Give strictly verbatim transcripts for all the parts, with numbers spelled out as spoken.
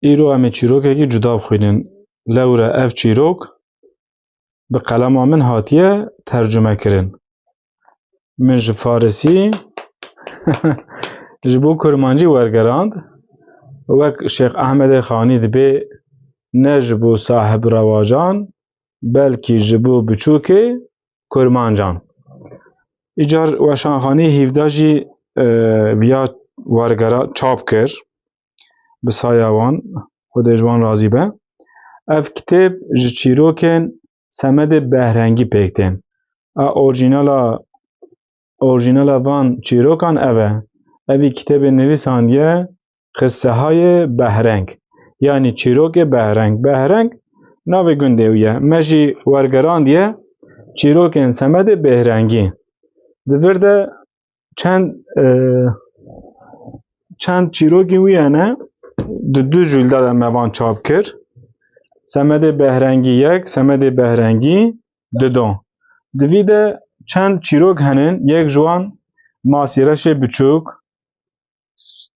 Îro em ê çîrokekî cuda bixwînin. Lewre ev çîrok bi qelema min hatiye tercume kirin. Min ji farisî ji bo kurmancî wergerand. Wek Şêx Ehmedê Xanî dibê, ne ji bo sahib rewacan, belkî ji bo biçûkê kurmancan. Îcar Weşanxanî Hîvda jî, e, viya wergera çap kir. Bi saya wan, Xwedê ji wan razî be. Ev kitêb ji çîrokên Semedê Behrengî pêk tên. A orjînala, orjînala van çîrokan ev e. Evî kitêbê nivîsandiye Qissehayê Behreng, yanî çîrokê Behreng. Behreng navê gundê wî ye. Me jî wergerandiye çîrokên Semedê Behrengî. Di vir de çend, e, çend çîrokên wî hene, di du jûlda de me van çap kir. Semedê Behrengî yek, Semedê Behrengî dido. Di vî de çend çîrok henin, yek ji wan Masîreşê Biçûk,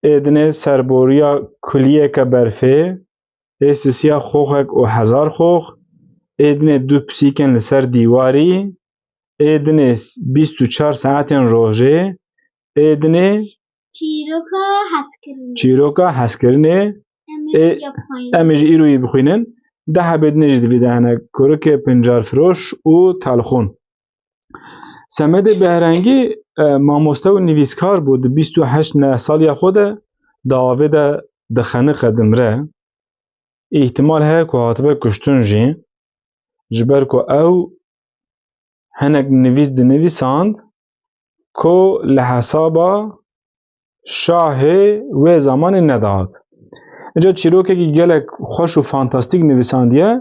ê dinê serboriya kuliyeke berfê, ê sisiya xoxek û hezar xox, ê dinê du pisîkên li ser dîwarî, ê dinê bîst û çar saetên rojê, ê dinê Çîroka hezkirinê. Çîroka hezkirinê. Em ê Ê, jî yapayın. Em ê ji îro yî bixwînin. Deh hebê dinê jî di vî de hene. Kurikê Pincarfiroş û Telxûn. Semedê Behrengî, e, mamoste û nivîskar bû. Di bîst û heşt ne saliya xwe de di avê de dixeniqe, dimire. Îhtimal heye ku hatibe kuştin jî. Ji ber ku ew hinek nivîs dinivîsand ku li hesaba şahê wê zamanê nedihat. Îca çîrokekî gelek xweş û fantastîk nivîsandiye,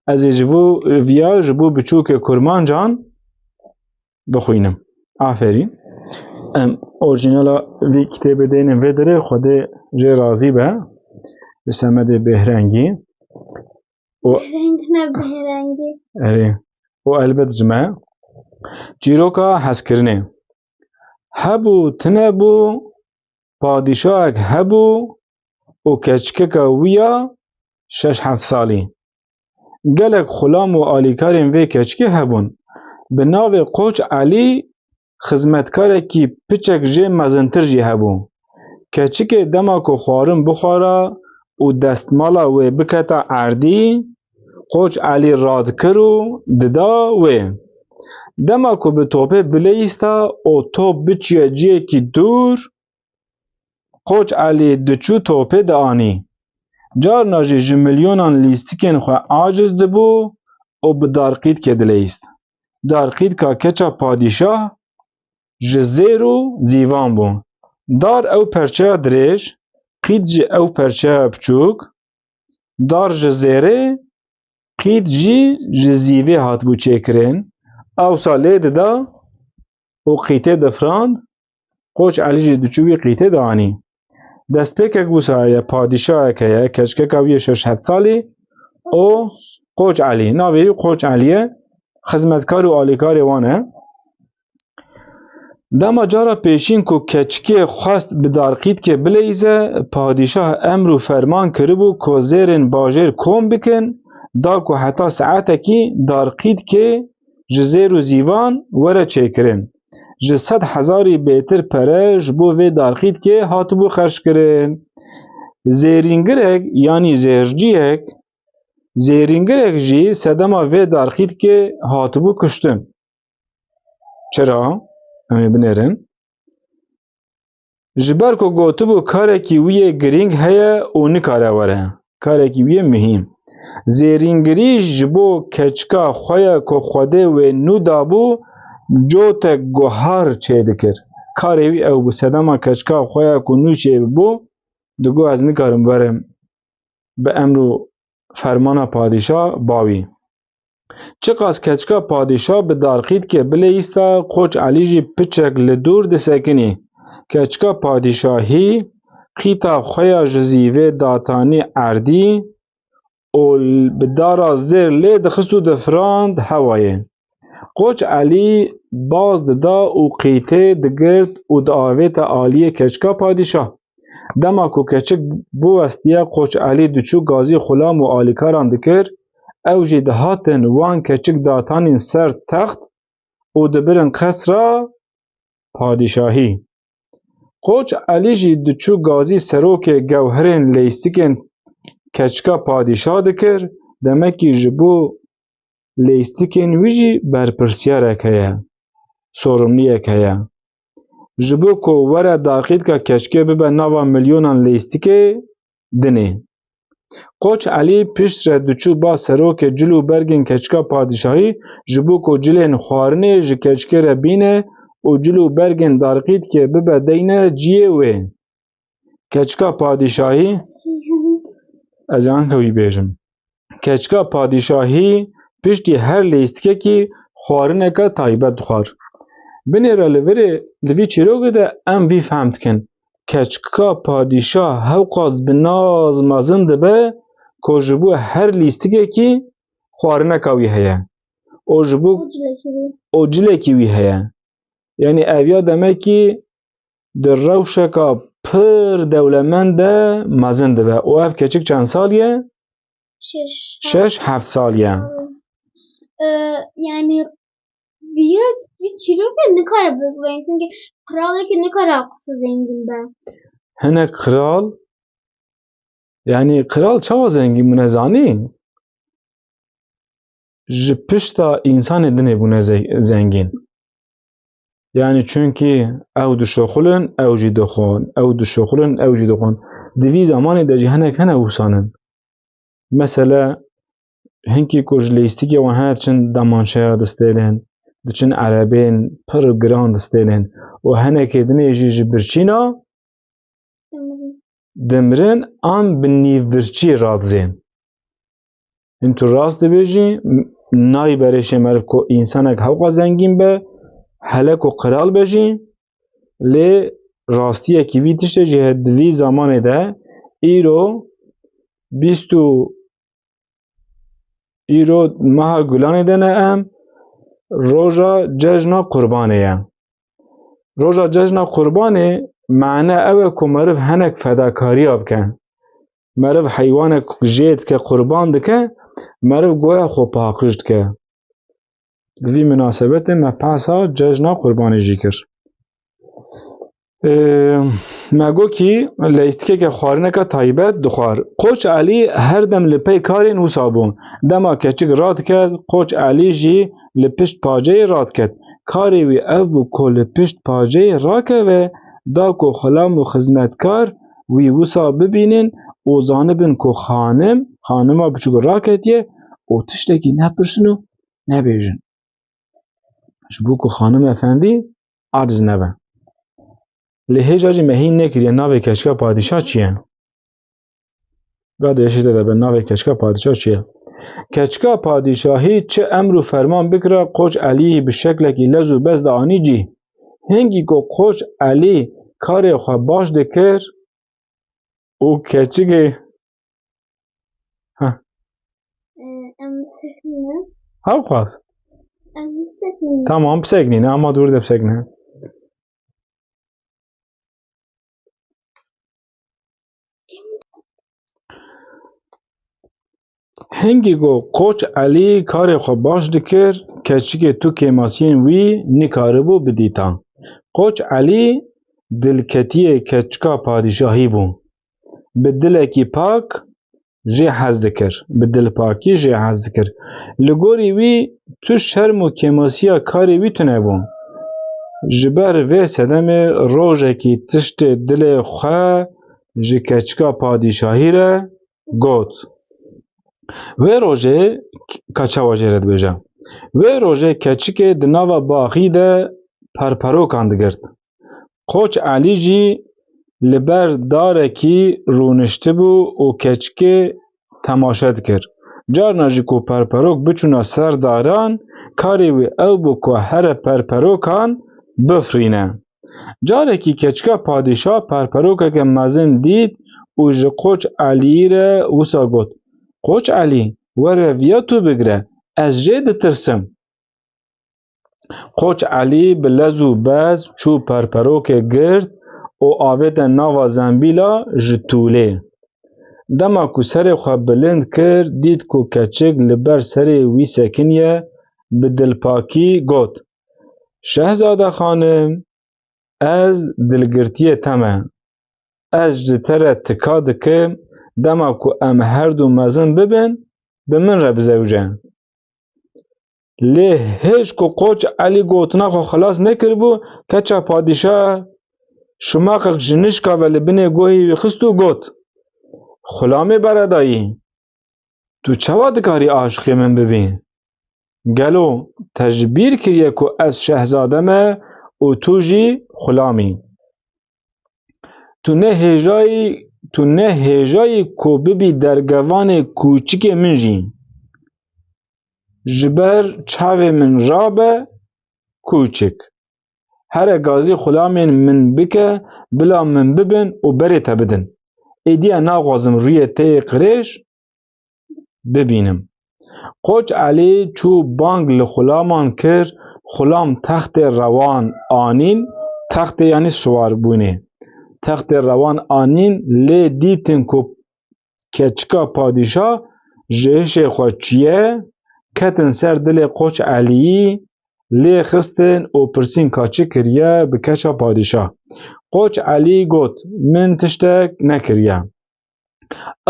ez ê ji bo viya ji bo biçûkê kurmancan bixwînim. Aferîn. Em orjînala vî kitêbê deynin vê derê, Xwedê jê razî be, bi Semedê Behrengî. Û Behrengî ne, Behrengî. Erê. Û elbet ji me. Çîroka hezkirinê. Hebû, tune bû, padîşahek hebû û keçikeka wî ya şeş heft salî. Gelek xulam û alîkarên vê keçikê hebûn. Bi navê Qoç Elî xizmetkarekî piçek jê mezintir jî hebû. Keçikê dema ku xwarin bixwara û destmala wê biketa erdî, Qoç Elî radikir û dida wê. Dema ku bi topê bileyîsta û top biçiye ciyekî dûr, Qoç Elî diçû topê dianî. Carna jî ji milyonan lîstikên xwe aciz dibû û bi darqîtkê dileyîst. Darqîtka keça padîşah ji zêr û zîvan bû. Dar ew perçeya dirêj, qît jî ew perçeya biçûk, dar ji zêrê, qît jî ji zîvê hatibû çêkirin. Ewsa lê dida û qîtê difirand, Qoç Elî jî diçû wî qîtê dianî. Destpêkek wisa heye, padîşahek heye, keçikeka wî yê şeş heft salî û Qoç Elî. Navê wî Qoç Elî ye, xizmetkar û alîkarê wan e. Dema cara pêşîn ku keçikê xwest bi darqîtkê bileyîze, padîşah emr û ferman kiribû ku zêrên bajêr kom bikin, da ku heta saetekî darqîtkê ji zêr û zîvan were çêkirin. Ji sed hezarî bêtir pere ji bo vê darqîtkê hatibû xerckirin. Zêrîngirek, yanî zêrciyek, zêrîngirek jî sedema vê darqîtkê hatibû kuştin. Çira? Em ê binêrin. Ji ber ku gotibû karekî wî yê girîng heye û nikare were. Karekî wî yê muhîm. Zêrîngirî ji bo keçika xwe ye ku Xwedê wê nû dabû, cotek guhar çêdikir. Karê wî ew bû. Sedema keçika xwe ye ku nû çêbû, digot, ez nikarim werim bi emr û fermana padîşa bawî. Çiqas keçika padîşa bi darqîtkê bileyîsta, Qoç Elî jî piçek li dûr disekinî. Keçika padîşahî qîta xwe ya ji zîvê datanî erdî û bi dara zêr lê dixist û difirand hewayê. Qoç Elî baz dida û qîtê digirt û diavête aliyê keçika padîşah. Dema ku keçik biwestiye, Qoç Elî diçû gazî xulam û alîkaran dikir, ew jî dihatin wan keçik datanîn ser text û dibirin qesra padîşahî. Qoç Elî jî diçû gazî serokê gewherên leyîstikên keçika padîşah dikir, demekî ji bo leyîstikên wî jî berpirsiyarek heye, sorumliyek heye. Ji bo ku were daqîtka keçikê bibe nava milyonan leyîstikê dinê. Qoç Elî piştre diçû ba serokê cil û bergên keçika padîşahî, ji bo ku cilên xwarinê ji keçikê re bîne û cil û bergên darqîtkê bibe deyne ciyê wê. Keçika padîşahî, ez ê anka wî bêjim. Keçika padîşahî piştî her lîstikekî xwarineke taybet dixwar. Binêre li virê, di vî çîrokê de em vî fehm dikin. Keçika padîşah hewqas bi naz mezin dibe ku ji bo her lîstikekî xwarineka wî heye. Û ji bo, û cilekî wî heye. Yanî ev ya demekî di rewşeka pir dewlemend de mezin dibe. Û ev keçik çend salî ye? Şeş. Şeş, heft salî ye. Ee, yani vî, vî çîrokê nikare bigurên, çünkü kralekî nikare qise zengîn be. Hinek kral, yani kral çawa zengîn bûne zanî? Ji pişta însanê dinê bûne ze-, zengîn. Yani çünkü ew dişoxulin, ew jî dixwin, ew dişoxulin, ew jî dixwin. Di vî zamanê de jî hinek hene wisa nin. Mesele, hinkî ku ji lîstikê wan hene diçin demançeya distêlin, diçin erebên pir giran distêlin û henekê dinê jî ji birçîna dimirin an bi nîvbirçî radizên. Hin tu rast dibêjî, m-, nayê berêşê meriv ku însanek hewqa zengîn be, hele ku qral be jî, lê rastiyekî vî tiştê jî heye. Di vî zamanê de îro bîst û, îro meha Gulanê de ne em, roja cejna Qurbanê ye. Roja cejna Qurbanê mane ew e ku meriv hinek fedakariya bike. Meriv heywanek jê dike, qurban dike, meriv goya xwe paqij dike. Bi vî minasebetê me behsa cejna Qurbanê jî kir. Ê, me got kî leyîstikeke xwarineke taybet dixwar. Qoç Elî her dem li pey karên wisa bû. Dema keçik radiket, Qoç Elî jî li pişt paceyê radiket. Karê wî ev bû ku li pişt paceyê rakeve, da ku xulam û xizmetkar wî wisa bibînin û zanibin ku xanim, xanima biçûk raketiye û tiştekî nepirsin û nebêjin. Ji bo ku xanim efendî aciz nebe. Lê hêja jî me hîn nekiriye navê keçika padîşa çi ye? Radê şî de be navê keçika padîşa çi ye? Keçika padîşahî çi emr û ferman bikira, Qoç Elî bi şeklekî lez û bez de anî cî. Hingî ku Qoç Elî karê xwe baş dikir û keçikê, heh. Ee, em biseknîne. Hewqas. Em biseknîne. Tamam, biseknîne, ama dûr de bisekne. Hingî ku Qoç Elî karê xwe baş dikir, keçikê tu kêmasiyên wî nikaribû bidîta. Qoç Elî dilketiyê keçika padîşahî bû. Bi dilekî pak jê hez dikir, bi dilpakî jê hez dikir. Li gorî wî tu şerm û kêmasiya karê wî tune bû. Ji ber vê sedemê rojekî tiştê dilê xwe ji keçika padîşahî re got. Wê rojê, ka çawa jê re dibêje? Wê rojê keçikê di nava baxî de perperokan digirt. Qoç Elî jî li ber darekî rûniştibû û keçikê temaşe dikir. Carna jî ku perperok biçûna ser daran, karê wî ew bû ku here perperokan bifirîne. Carekî keçika padîşa perperokeke mezin dît û ji Qoç Elî re wisa got, Qoç Elî, were viya tu bigire, ez jê ditirsim. Qoç Elî bi lez û bez çû perperokê girt û avête nava zembîla ji tûlê. Dema ku serê xwe bilind kir, dît ku keçik li ber serê wî sekiniye, bi dilpakî got, "Şehzade xanim, ez dilgirtiyê te me. Ez ji te re tika dikim, dema ku em her du mezin bibin, bi min re bizewce." Lê hêj ku Qoç Elî gotina xwe xilas nekiribû, keça padîşah şimaqek ji nişka ve li binê guhê wî xist û got, "Xulamê beredayî, tu çawa dikarî aşiqê min bibî? Gelo te ji bîr kiriye ku ez şehzade me û tu jî xulam î? Tu ne hêjayî, tu ne hêjayî ku bibî dergevanê kûçikê min jî. Ji ber çavê min rabe kûçik. Here gazî xulamên min bike, bila min bibin û berê te bidin. Êdî ez naxwazim rûyê te yê qirêj bibînim." Qoç Elî çû bang li xulaman kir, xulam textê rewan anîn, textê yanî siwarbûnê. Textê rewan anîn, lê dîtin ku keçika padîşah ji hişê xwe çûye, ketin ser dilê Qoç Eliyî, lê xistin û pirsîn ka çi kiriye bi keça padîşah. Qoç Elî got, "Min tiştek nekiriye."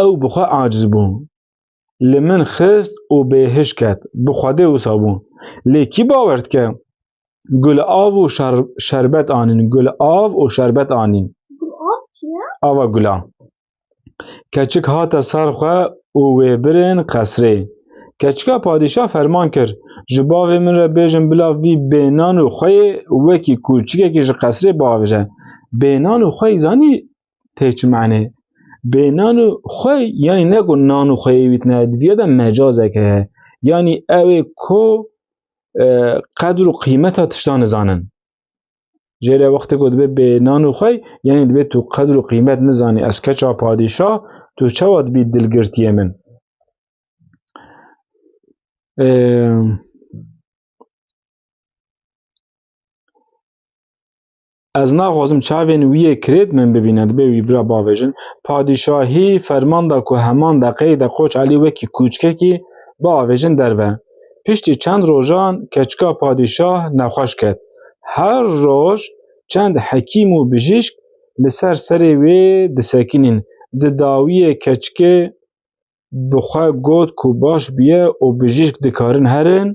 Ew bi xwe aciz bû. Li min xist û bêhiş ket. Bi Xwedê wisa bû. Lê kî bawer dike? Gul av û şer-, şerbet anîn. Gul av û şerbet anîn. Gul av çi ye? Ava gula. Keçik hate ser xwe û wê birin qesrê. Keçika padîşah ferman kir, "Ji bavê min re bêjin bila vî bênan û xweyê wekî kûçikekî ji qesrê biavêje." Bênan û xwey zanî tê çi mane? Bênan û xwey, yanî ne ku nan û xweyê wî tine, di viya de mecazek heye. Yanî ew ê ku, e, qedr û qîmeta tiştan nizanin. Jê re wextê ku dibê bênan û xwey, yanî dibê tu qedr û qîmet nizanî. Ez keça padîşah, tu çawa dibî dilgirtiyê min? Ê, ez naxwazim çavên wî yê kirêt min bibîne, dibê wî bira bavêjin. Padîşahî ferman da ku heman deqeyê de Qoç Elî wekî kûçkekî biavêjin derve. Piştî çend rojan keçika padîşah nexweş ket. Her roj çend hekîm û bijîşk li ser serê wê disekinîn. Di dawiyê keçikê bi xwe got ku baş bûye û bijîşk dikarin herin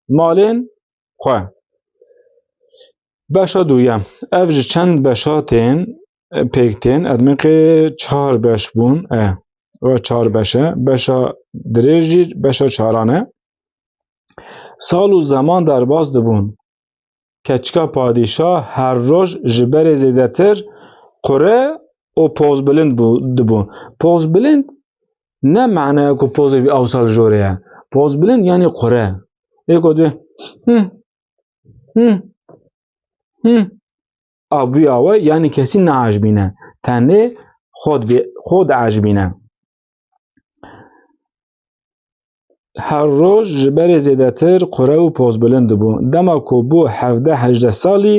malên xwe. Beşa duyem. Ev ji çend beşa tên, e, pêk tên. Edmê qê çar beş bûn. E, o çar beş e. Beşa dirêj jî beşa çaran e. Sal û zeman derbas dibûn. Keçika padîşah her roj ji berê zêdetir qure û pozbilind bû, dibû. Pozbilind ne manaya ku pozê wî awsal jorê ye. Pozbilind yanî qure. Ê ku dibê, "Hı, hı, hı." A vî awe, yanî kesî naecibîne. Tenê xwe dibê-, xwe diecibîne. Her roj ji berê zêdetir qure û pozbilind dibû. Dema ku bû hevdeh hejdeh salî,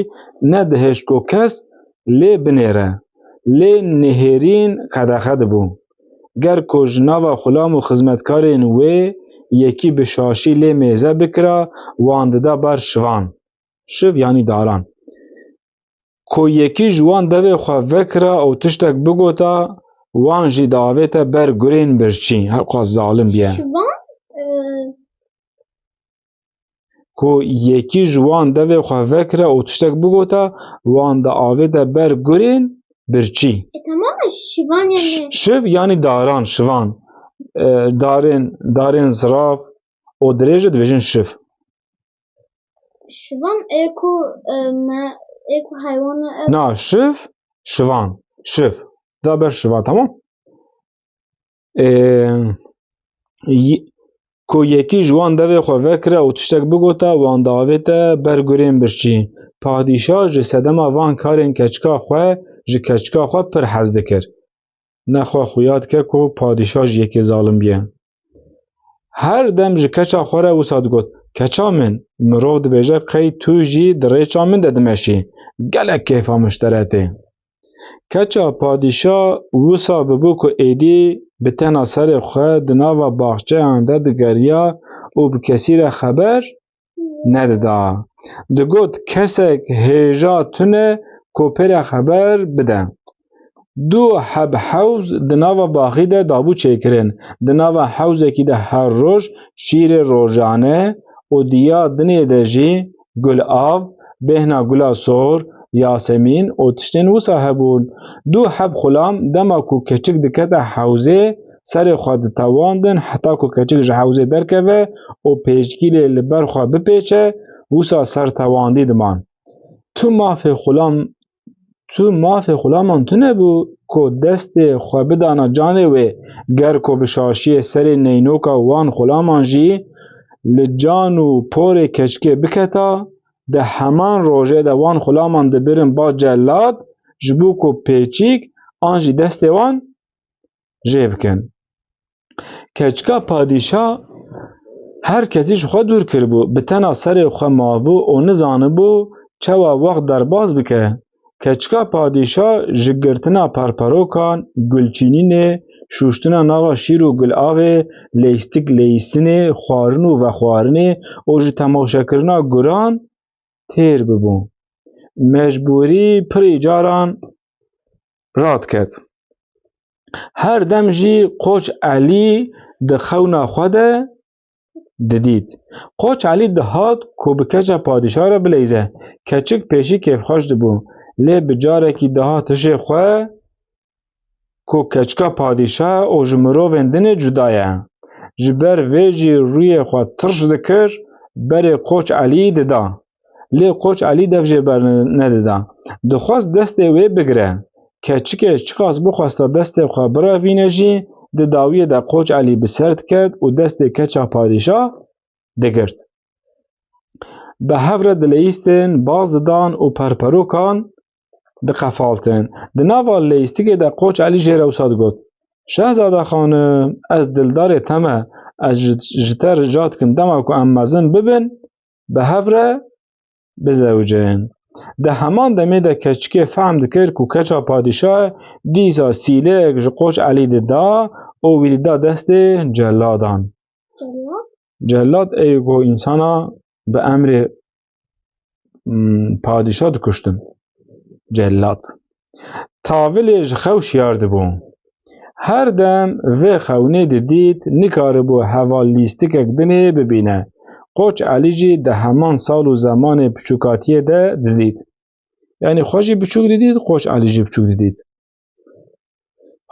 nedihêşt ku kes lê binêre. Lê nihêrîn qedexe dibû. Ger ku ji nava xulam û xizmetkarên wê yekî bi şaşî lê mêze bikira, wan dida ber şivan. Şiv yanî daran. Ku yekî ji wan devê xwe vekira û tiştek bigota, wan jî diavête ber gurên birçî. Her qas zalim biye. Şivan, e, Ku yekî ji wan devê xwe vekira û tiştek bigota, wan diavête ber gurên birçî. E, tamam e, şivan yani. Ş-, şiv yani daran, şivan. E, darên, darên zirav û dirêj dibêjin şiv. Şivan ê ku, e, me, ê ku heywana ev. Na, şiv, şivan. Şiv. Da ber şivan, tamam? Ê, y-, ku yekî ji wan devê xwe vekira û tiştek bigota, wan diavête ber gurên birçî. Padîşah ji sedema van karên keçika xwe, ji keçika xwe pir hez dikir. Nexwe xuya dike ku padîşah ji yekê zalim biye. Her dem ji keça xwe re wisa digot, "Keça min, mirov dibêje qey tu jî di rêça min de dimeşî. Gelek kêfa min ji te re tê." Keça padîşa wisa bibû ku êdî bi tena serê xwe di nava baxçeyan de digeriya û bi kesî re xeber nedida. Digot, kesek hêja tune ku pê re xeber bide. Du heb hewz di nava baxî de dabû çêkirin. Di nava hewzekî de her roj şîrê rojane û di ya dinê de jî gulav, bêhna gula sor, yasemîn û tiştên wisa hebûn. Du heb xulam dema ku keçik dikete hewzê, serê xwe ditewandin heta ku keçik ji hewzê derkeve û pêşgîlê li ber xwe bipêçe, wisa sertewandî diman. Tu mafê xulam, tu mafê xulaman tune bû ku destê xwe bidana canê wê, ger ku bi şaşiyê serê neynoka wan xulaman jî li can û porê keçikê biketa, di heman rojê de wan xulaman dibirin ba celad, ji bo ku pêçîk an jî destê wan jê bikin. Keçika padîşa her kesî ji xwe dûr kiribû, bi tena serê xwe mabû û nizanibû çawa wext derbas bike. Keçika padîşa ji girtina perperokan, gulçînînê, şûştina nava şîr û gulavê, leyîstik leyîstinê, xwarin û vexwarinê û ji temaşekirina guran têr bibû. Mecbûrî pirî caran radiket. Her dem jî Qoç Elî di xewna xwe de didît. Qoç Elî dihat ku bi keça padîşa re bileyze. Keçik pêşî kêfxweş dibû. Lê bi carekî dihat hişê xwe ku keçika padîşa û ji mirovên dinê cuda ye. Ji ber vê jî rûyê xwe tirş dikir, berê Qoç Elî dida. Lê Qoç Elî dev jê bernedida. Dixwest destê wê bigire. Keçikê çiqas bixwesta destê xwe birevîne jî, di dawiyê de Qoç Elî bi ser diket û destê keça padîşa digirt. Bi hev re dileyîstin, baz didan û perperokan diqefaltin. Di nava leyîstikê de Qoç Elî jê re wisa digot, Şehzade xanim, ez dildarê te me, ez ji, ji te rica dikim dema ku em mezin bibin, bi hev re bizewicin. Di heman demê de keçikê fehm dikir ku keça padîşa dîsa sîlek ji Qoç Elî dida û wî dida destê celadan. Cellat ê ku însana bi emrê, mm, padîşa dikuştin. Cellat. Tavilê ji xew şiyar dibû. Her dem vê xewnê didît, nikaribû heval lîstikek dinê bibîne. Qoç Elî jî di heman sal û zemanê piçûkatiyê de didît. Yanî xwe jî piçûk didît, Qoç Elî jî piçûk didît.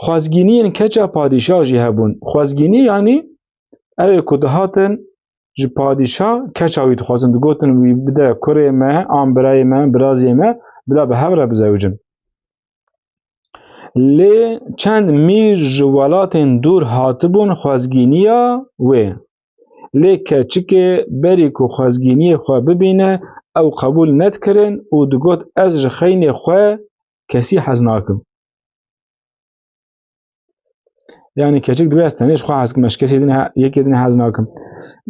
Xwezgîniyên keça padîşa jî hebûn. Xwezgînî yanî ew ê ku dihatin ji padîşa keça wî dixwazin, digotin, wî bide kurê me, an birayê me, biraziyê me, bila bi hev re bizewicin. Lê çend mîr ji welatên dûr hatibûn xwezgîniya wê. Lê keçikê berî ku xwezgîniyê xwe bibîne, ew qebûl nedikirin û digot, Ez ji xeynê xwe kesî hez nakim. Yanî keçik dibê ez tenê ji xwe hez kim, ez ji kesê din he-, yekê din hez nakim.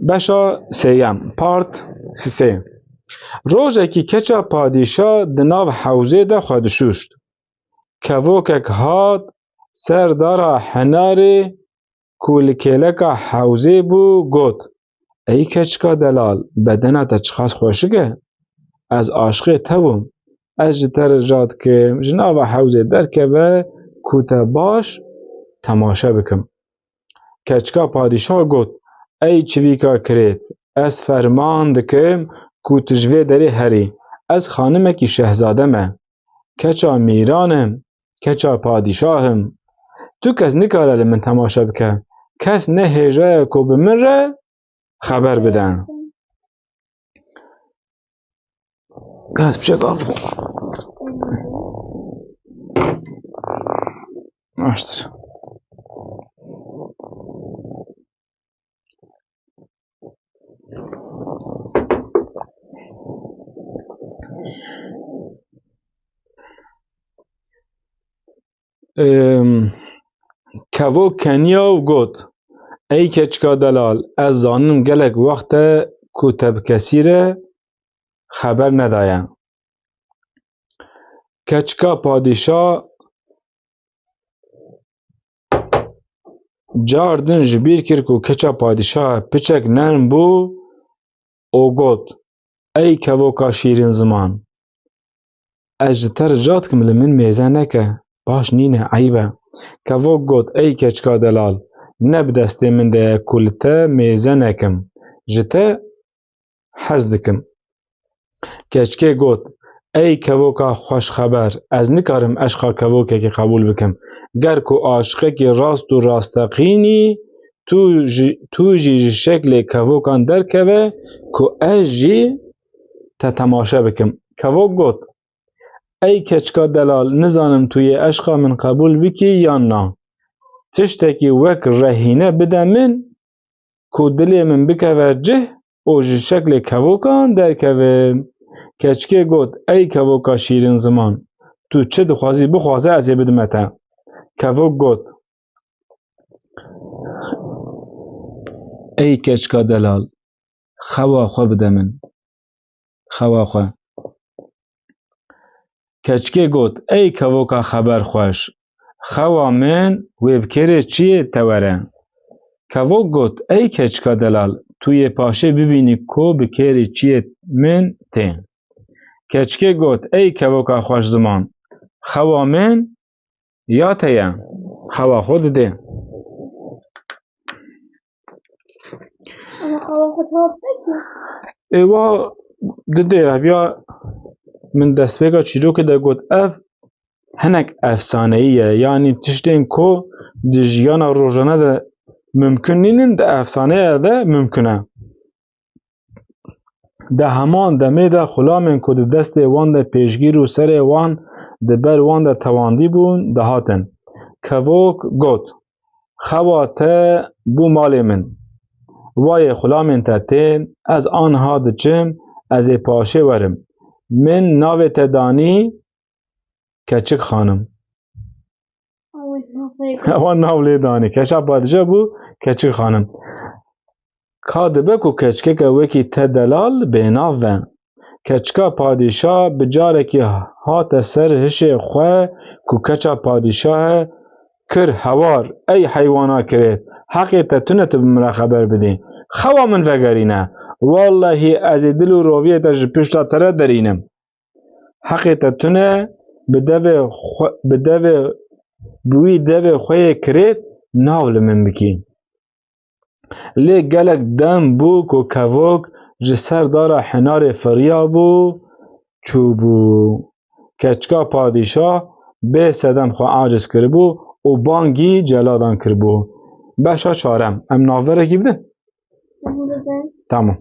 Beşa sêyem, part sisê. Rojekî keça padîşa di nav hewzê de xwe dişûşt. Kevokek hat ser dara hinarê ku li kêleka hewzê bû, got, Ey keçika delal, bedena te çiqas xweşik e? Ez aşiqê te bûm. Ez ji te rica dikim, ji nava hewzê derkeve ku te baş temaşe bikim. Keçika padîşa got, Ey çivîka kirêt, ez ferman dikim ku tu ji vê derê herî. Ez xanimekî şehzade me. Keça mîran im, keça padîşah im. Tu kes nikare li min temaşe bike. Kes ne hêja ye ku bi min re xeber bide. Gaz bişek av. Baştir. Em, Kevo keniya û got, Ey keçika delal, ez zanim gelek wext e ku te bi kesî re xeber nedaye. Keçika padîşa Car din ji bîr kir ku keça padîşahê piçek nerm bû û got, "Ey kevoka şîrîn ziman, ez ji te rica dikim li min mêze neke, baş nîne, eyb e." Kevok got, "Ey keçika delal, ne bi destê min de ye ku li te mêze nekim, ji te hez dikim." Keçikê got, "Ey kevoka xweşxeber, ez nikarim eşqa kevokekî qebûl bikim. Ger ku aşiqekî rast û rasteqîn î, tu jî, tu jî ji şeklê kevokan derkeve ku ez jî te temaşe bikim." Kevok got, "Ey keçika delal, nizanim tu yê eşqa min qebûl bikî yan na. Tiştekî wek rehîne bide min ku dilê min bikeve cih û ji şeklê kevokan derkevim." Keçikê got, "Ey kevoka şîrîn ziman, tu çi dixwazî bixwaze, ez ê bidime te." Kevok got, "Ey keçika delal, xewa xwe bide min. Xewa xwe." Keçikê got, "Ey kevoka xeber xweş, xewa min wê bi kêrê çiyê te were." Kevok got, "Ey keçika delal, tu yê paşê bibînî ku bi kêrê çiyê min tê." Keçikê got, "Ey kevoka xweş ziman, xewa min ya te ye, xewa xwe didê." Ama xewa xwe tewaf nekir. Ê wa didê, ev ya min destpêka çîrokê de got, ev hinek efsaneyî ye. Yanî tiştên ku di jiyana rojane de mimkun nînin, di efsaneya de mimkun e. Di heman demê de xulamên ku di destê wan de pêşgîr û serê wan di ber wan de tewandî bûn, dihatin. Kevok got, "Xewa te bû malê min. Wayê xulamên te tên, ez anha diçim, ez ê paşê werim. Min navê te danî Keçik Xanim." Ewan nav lê danî. Keça padîşa bû Keçik Xanim. Ka dibe ku keçikeke wekî te delal bênav be. Keçika padîşa bi carekî hate ser hişê xwe ku keça padîşa e, kir hewar, "Ey heywana kirêt, heqê te tune tu bi min re xeber bidî. Xewa min vegerîne. Wallahî ez ê dil û roviyê te ji pişta te re derînim. Heqê te tune, bi devê xwe, bi devê, bi wî devê xwe yê kirêt nav li min bikî." Lê gelek dem bû ku kevok ji ser dara hinarê firiyabû, çûbû. Keçika padîşa bê sedem xwe aciz kiribû û bangî celadan kiribû. Beşa çarem. Em navberekî bidin? Tamam.